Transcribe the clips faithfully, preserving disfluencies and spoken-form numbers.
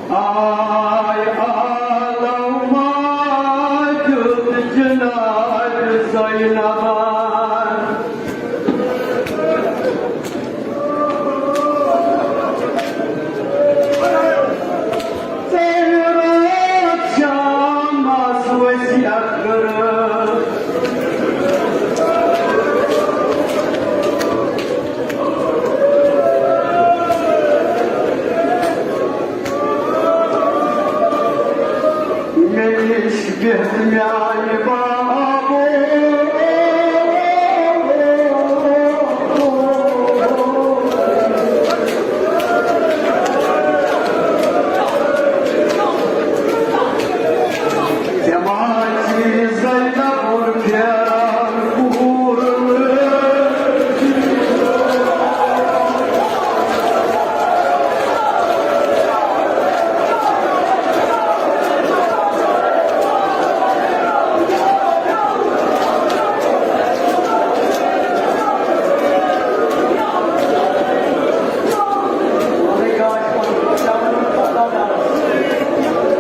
آے عالم ماجد جناب زینبان۔ ژےٚ رٲژ شام آس وصیت کٔرمٕژ۔ مےٚ نِش بِہِتھ میانہِ بابو۔ ژےٚ ما چھِ زینبُن پھیران پوٗرٕ؟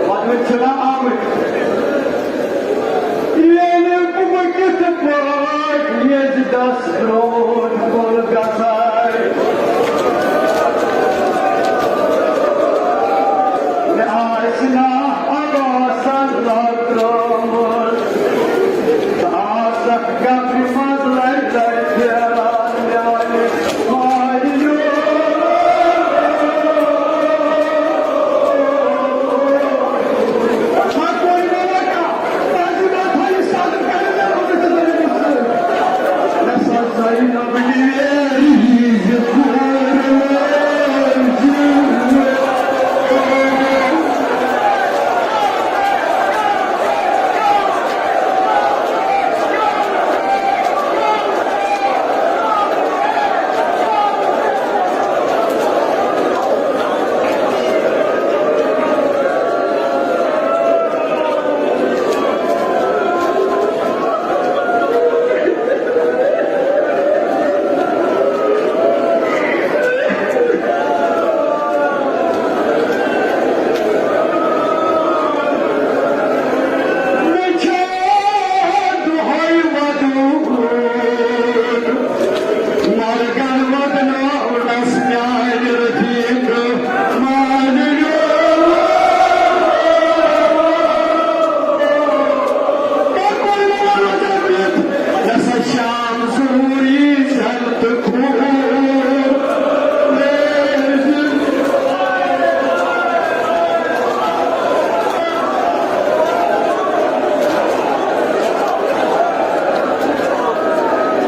پتہٕ چھِنہ آمٕتۍ۔ ییٚلہِ بہٕ کِتھ پٲٹھۍ یزدس برٛونٛٹھ کُن گژھٕ؟ مےٚ آسہِ نا عباسن لگ ترٛٲومٕژ؟ ژٕ آسکھ قبرِ منٛز لرِ لرِ پھیران میانہِ ماے۔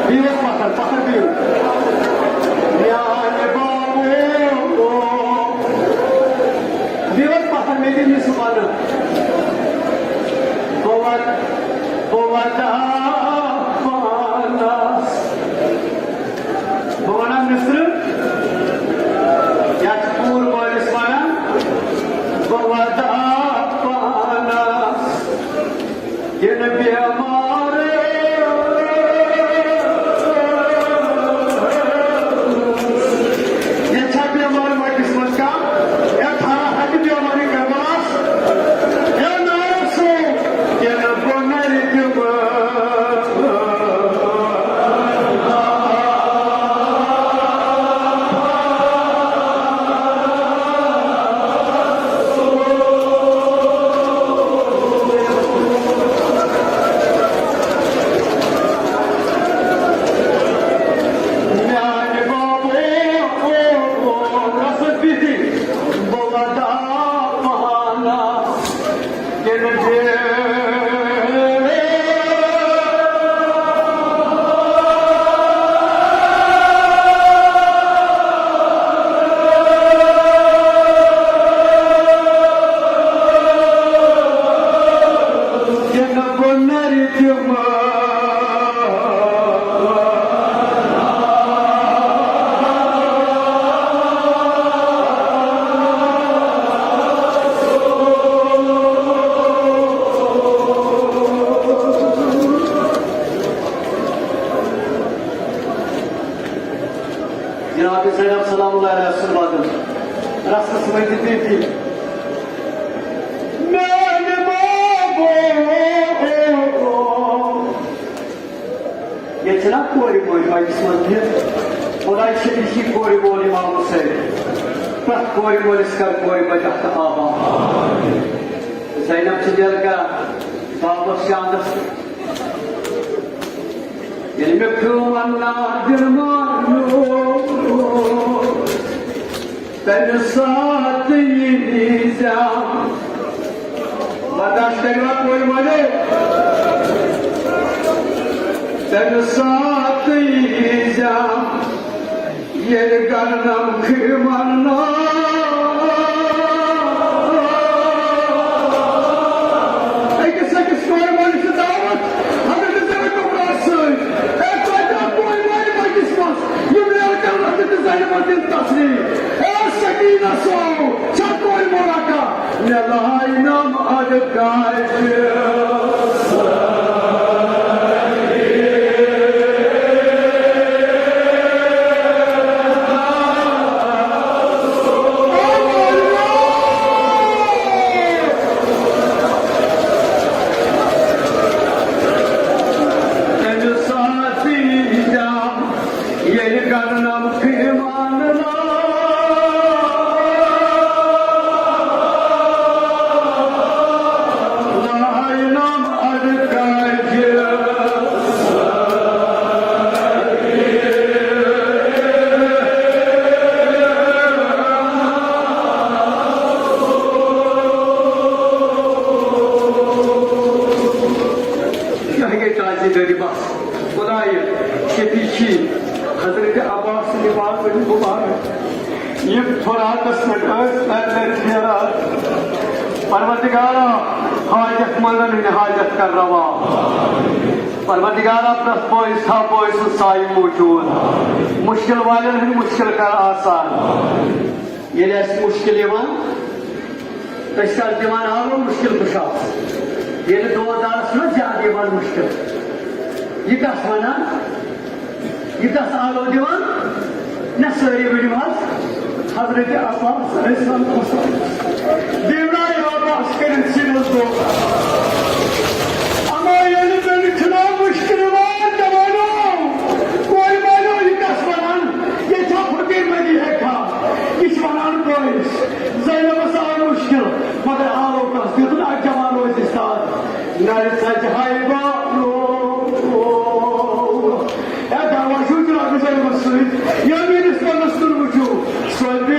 بِہِو حظ پَتھر، پَتھر بِہِو۔ میٛانہِ بابو، بِہِو حظ پَتھر، مےٚ دِیِو یہِ سُہ پَنہٕ۔ بہٕ وَدٕ، بہٕ وَدٕ پانَس۔ بہٕ وَنہٕ مِصرٕ، یَتھ چھِ پوٗرٕ مٲلِس وَنان، بہٕ وَدٕ پانَس۔ یِنہٕ بٮ۪مار۔ یہِ چھا بٮ۪مار وَٹِس منٛز کانٛہہ؟ یا تھاوان ہَٹہِ بٮ۪مارِ کربلاہَس؟ یا نارَس سُہ؟ یِنہٕ بہٕ نَرِ دِمہٕ۔ چھِنہ کورِ مٲلۍ مجلِس منٛز بِہِتھ؟ خۄداے چھِ أمِس یہِ کورِ مول اِمام حُسین۔ پرٛٮ۪تھ کورِ مٲلِس کر کورِ بچہِ اکھ آباد۔ زینب چھِ دِل کران بابس شانس۔ ییٚلہِ مےٚ کٲم اَننار دِنہٕ مارنو، تَمہِ ساتہٕ یی زیان۔ برداشت کٔرِوا کورِ مٲلۍ؟ تَمہِ ساتہٕ یی زیان۔ ییٚلہِ گرنم خیمن نا۔ أکِس أکِس کورِ مٲلِس چھِ دعوت حضرت زینب کبریٰ سۭتۍ۔ اے، تۄہہِ تہِ آو کورِ مٲلۍ مجلِس منٛز۔ یِم لڑکن حضرت زینبس دِن تسلی۔ اے سکینہ سو، چھا کورِ مول اکا؟ مےٚ لایہِ نم اَدٕ کاجہِ۔ تَمہِ ساتہٕ ییٖزٮ۪م، ییٚلہِ گنڈنم خیمانہٕ لاینم اَدٕ کاجہِ۔ یہِ گٔے تعزیہ دٲری بس۔ خدایہِ، شفیع چھی، حضرت عباس سٕنٛدِ بارگاہ مبارک۔ یِم فُراتس پٮ۪ٹھ ٲسۍ لَرِ لَرِ پھیران۔ پروردگارا، حاجت مندن ہٕنٛدۍ حاجت کر روا۔ پروردگارا، پرٛٮ۪تھ بٲیِس تھاو بٲے سُنٛد سایہِ موجود۔ مُشکِل والٮ۪ن ہٕنٛدۍ مُشکِل کر آسان۔ ییٚلہِ اَسہِ مُشکِل یِوان، أسۍ چھِ اَتھ دِوان آلو مُشکِل کُشادس۔ ییٚلہِ دود دارس چھُنہ زیادٕ یِوان مُشکِل، یہِ کَس وَنان؟ یہِ کَس آلو دِوان؟ نہ، سٲری ؤنِو حظ، حضرت عباس علیہ السلام۔ دیوناے عباس کٔرِتھ سِنِس دود۔ اما ییٚلہِ تٔمِس چھُنہ مُشکِل یِوان، دَپان، او، کورِ مٲلیو، یہِ کَس وَنان؟ یہِ چھا فقیٖر مٔنٛگی ہیٚکہِ ہا؟ یہِ چھِ وَنان بٲیِس۔ زینبس آو مُشکِل، مگر آلو کَس دیُتُن، اَتہِ جمع روزِ استاد۔ نَرِ ژَتہِ ہاے بالو۔ اے دعوا چھُو جناب زینبس سۭتۍ؟ یا میٛٲنِس پَنَس کُن وٕچھِو۔ سۄ بے